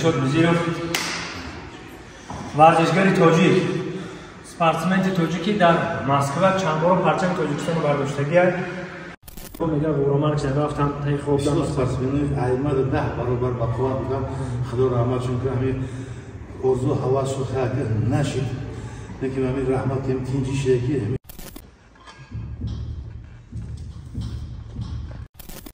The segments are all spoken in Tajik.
Дилшод Мизиров, варзишгари тоҷик, спортсмени тоҷикӣ дар Москва чанд бора парчами Тоҷикистонро бардоштагиаст. Мега ғуроман ки рафтам таи хобдам. Спортсмени аймада 10 баробар ба қувват будам. Худо раҳматшон кунад, ҳамин орзу ҳавас шуд, нашид. Лекин ҳамин раҳмат тинҷи шидаки.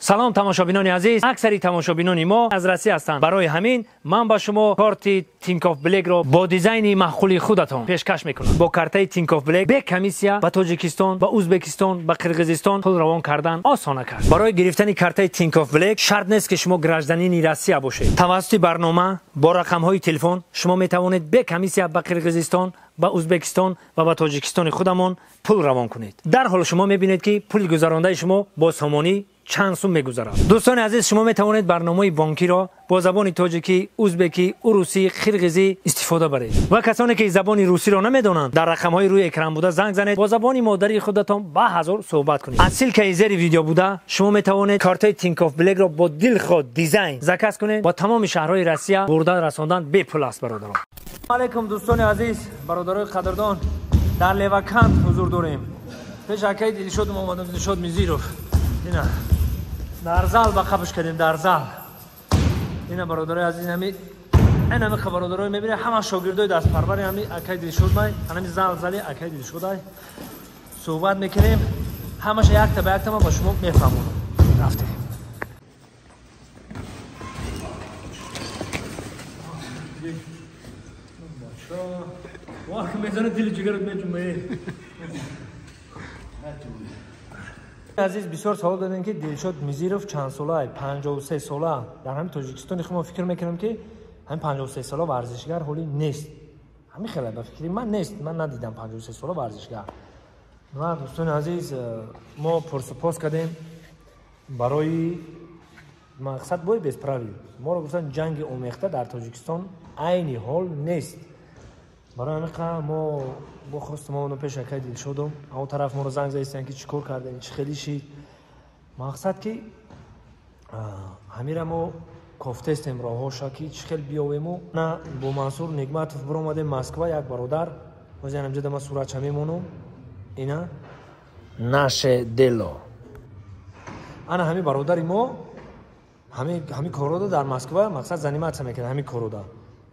Салом тамошобинони азиз. Аксари тамошобинони мо аз Россия ҳастанд. Барои ҳамин ман ба шумо карти Тинькофф Блэкро бо дизайни маъқули худатон пешкаш мекунам. Бо картаи Тинькофф Блэк бе комиссия ба Тоҷикистон, ба Ӯзбекистон, ба Қирғизистон пул равон кардан осона кард. Барои гирифтани картаи Тинькофф Блэк шарт нест ки шумо гражданини Россия бошед. Тавассути барнома бо рақамҳои телефон шумо метавонед бе комиссия ба Қирғизистон, ба Ӯзбекистон ва ба Тоҷикистони худамон пул равон кунед. Дар ҳол шумо мебинед ки пули гузарондаи шумо бо сомонӣ чанд сум мегузарад. Дӯстони азиз, шумо метавонед барномаи бонкиро бо забони тоҷикӣ, ӯзбекӣ, урусӣ, қирғизӣ истифода баред. Ва касоне ки забони русиро намедонанд, дар рақамҳои рӯи экран буда занг занед, бо забони модарии худатон ба ҳазор суҳбат кунед. Аз ссилкаи зери видео буда шумо метавонед картаи Тинькофф Блэкро бо дилхоҳ дизайн заказ кунед. Ба тамоми шаҳрҳои Россия бурда расондан бепул аст, бародарон. Алайкум дӯстони азиз, бародарои қадрдон, дар Левакант ҳузур дорем. Пеш акаи Дилшод омадам, Дилшод Мизиров. Ина дар зал ба қабш кардем, дар зал. Ина бародарои азиз, ҳами ин ҳами бародарои мебинед, ҳама шогирдои дастпарвари ҳами акаи Дилшод май, ҳами зал зали акаи Дилшод ай. Суҳбат мекунем, ҳамаша якта ба якта ман ба шумо мефаҳмонам. Рафтем. Вах, мезана дили ҷигарат меҷумае. Азиз, бисёр савол додем ки Дилшод Мизиров чанд сола? 53 сола. Дар ҳамин Тоҷикистони худ мо фикр мекунем ки ҳамин 53 сола варзишгар ҳоли нест. Ҳамин хеле ба фикри ман нест. Ман надидам 53 сола варзишгар. Ва дӯстони азиз, мо пурсупос кардем барои мақсад бой без правил. Моро гуфтан ҷанги омехта дар Тоҷикистон айни ҳол нест. Барои ҳамин мо бо хостем мо пеш акаи Дилшодом, он тараф моро занг заистанд ки чӣ кор кардем, чӣ хеле шид. Мақсад ки ҳамира мо кофтестем роҳҳоша ки чӣ хел биёвему. На бо Мансур Нигматов биромадем Москва, як бародар. Ҳозир ҳамҷода ман суратша мемонам. Ина наше дело. Ана ҳамин бародари мо ҳамин коррода дар Москва мақсад заниматься мекунад, ҳамин коррода.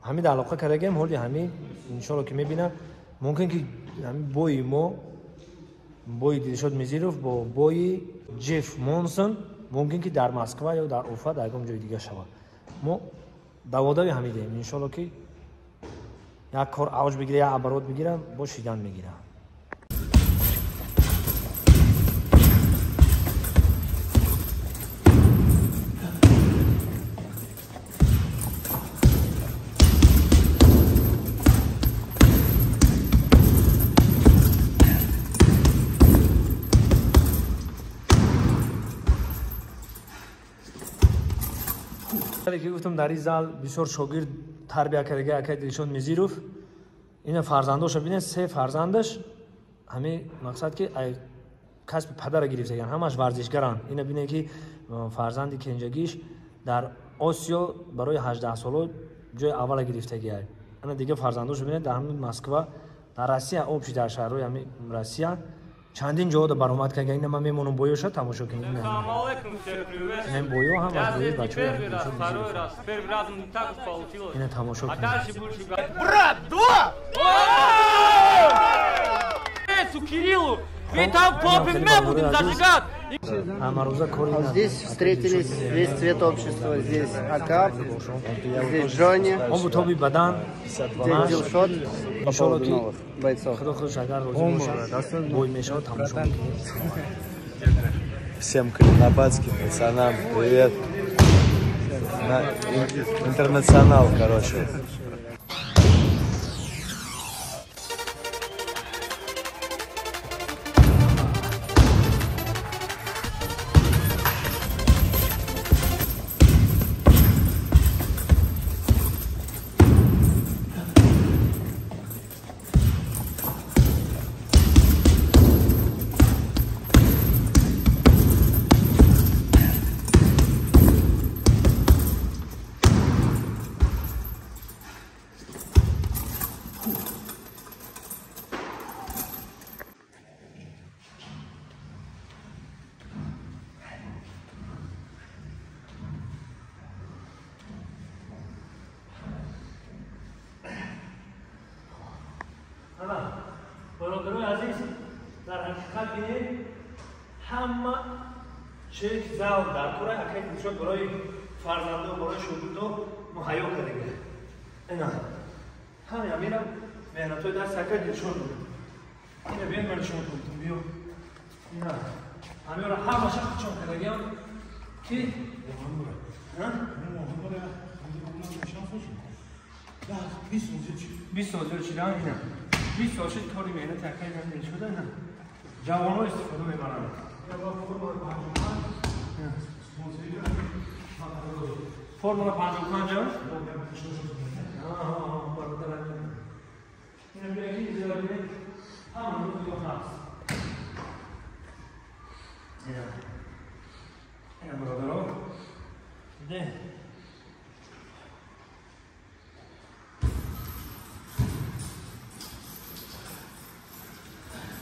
Ҳамин дар алоқа кардагем, ҳоли ҳамин иншоалло ки мебинам, мумкин ки ҳамин бои мо, бои Дилшод Мизиров бо бои Ҷеф Монсон мумкин ки дар Москва ё дар Уфа дар ягон ҷои дига шавад. Мо даводави ҳамин деҳем, иншоалло ки як кор авҷ бигира, як оборот бигира, бо шидан мегира. Ки гуфтам дар ин зал бисёр шогирд тарбия кардаги акаи Дилшод Мизиров. Ина фарзандоша бинед, се фарзандаш ҳамин мақсад ки касби падара гирифтаган, ҳамаш варзишгаранд. Ина бинед ки фарзанди кенҷагиш дар Осиё барои 18 соло ҷои аввала гирифтагиай. Ана дига фарзандоша бинед дар ҳамин Москва, дар Россия, обши дар шаҳрҳои ҳамин Россия чандин ҷоҳо баромад карда. Ина ман мемонам боёша тамошо кунед. Ин боё ҳам аз боёи бачаҳои ина тамошо кунед. Брат, два! Кириллу! Мы там топим, мы будем зажигать! Здесь встретились весь цвет общества. Здесь Акап, здесь Джонни, здесь Дилшод. По поводу новых бойцов. Всем калинабадским пацанам привет. Интернационал, короче. бинед, ҳама чиз зал дар кора акай Дилшод барои фарзандо, барои шогирдо муҳайё кардага. Ина ҳамин амира меҳнатҳои дасти акай Дилшод буд. Ина биён, ман шумо тонтум биё. Ина ҳаминро ҳамаша чон кардагиам ки 20 сол зиёд шида. Ина 20 сол шуд кори меҳнати акай Дилшода. Ина ҷавонҳо истифода мебаранд. Формула 55. Бародар, ина биё ки зиёд бинед, ҳама рӯз ҳаст. Ина ина бародаро, де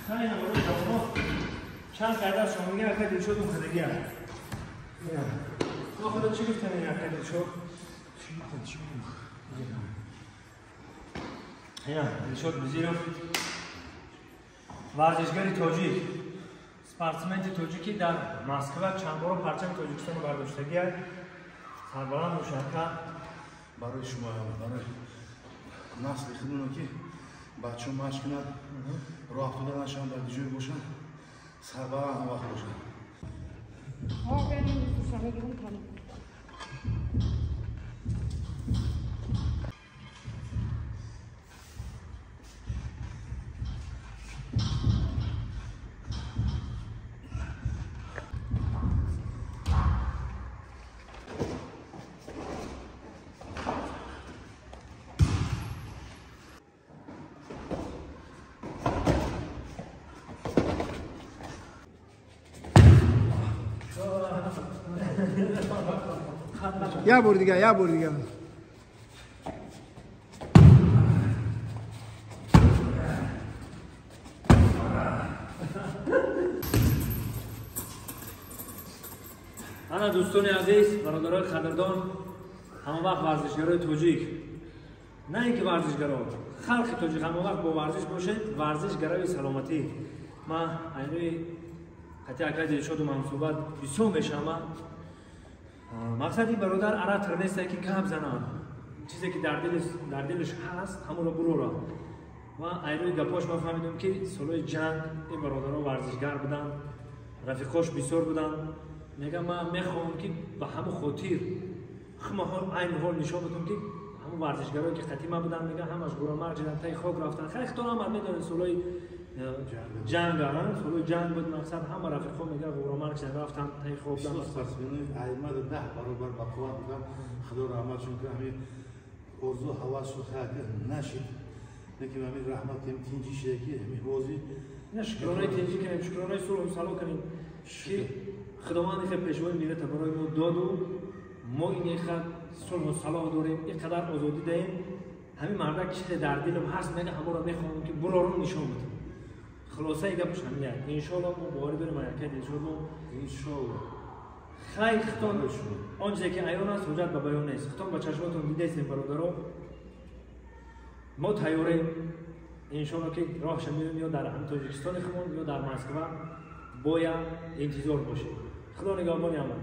ина барои ҷавонҳо чанд қайда шумо мегӯяд акай Дилшод омадагиам. Мо худо чӣ гуфтем, ин акай Дилшод? Чӣ гуфтем, чӣ гуфтем? Ина Дилшод Бизиров, варзишгари тоҷик, спортсмени тоҷикӣ дар Москва чанд бора парчами Тоҷикистонро бардоштагиак. Сарбаланд бошад ака. Барои шумо, барои насли худмоно ки бачаҳо машқ кунанд, роҳ афтода нашаванд, дар ҷой бошанд, сарбаланд ҳам вақт бошанд. Я бор дига, я бор дига. Ана дӯстони азиз, бародарои қадрдон, ҳама вақт варзишгарои тоҷик, на ин ки варзишгаро, халқи тоҷик ҳама вақт бо варзиш бошед. Варзиш гарави саломатӣ. Ман айнӯи қатъи акай Дилшоду ҳамсӯҳбат бисёр мешавам. Мақсади бародар оратор несте ки гап занад, чизе ки дар дилаш ҳаст ҳамонро бурора. Ва айрӯи гапош ман фаҳмидам ки солҳои ҷанг ин бародаро варзишгар буданд, рафиқош бисёр буданд. Мегам ман мехоҳам ки ба ҳамон хотир хума айни ҳол нишон бидам ки ҳамон варзишгарое ки қатима буданд, мегам ҳамаш гурамарг шуданд, таи хок рафтанд. Хеле хитон ҳама медонед солҳои ҷанг, солҳои ҷанг буд, мақсад ҳама рафиқҳо мегӯяд гурамарг шуданд, рафтанд таи хок. Спортсменои аймада 10 баробар бақувват буданд, худо раҳматшон кунад. Ҳамин орзу ҳавас шуд, хайр нашид, лекин ҳамин раҳмат кунем, тинҷӣ шуда ки ҳамин бозӣ. На шукронаи тинҷӣ кунем, шукронаи сулҳу сало кунем ки худованд ихе пешвои миллата барои мо доду, мо ин иха сулҳу салоҳ дорем, ин қадар озодӣ даем. Ҳамин мардак чизе дар дилам ҳаст, мега ҳамонро мехоҳам ки бурорум нишон бидам. Хулосаи гапаш ҳамин як. Иншоалло мо боварӣ дорем акай Дилшод мо. Иншоалло. Хай хитон он чизе ки аён аст ҳуҷҷат ба баён нест. Хитон ба чашмотон дидестем бародаро. Мо тайёрем иншоалло ки роҳша меоем ё дар ҳамин Тоҷикистони худмон ё дар Москва. Бояд интизор бошед. Худо нигаҳбони ҳама.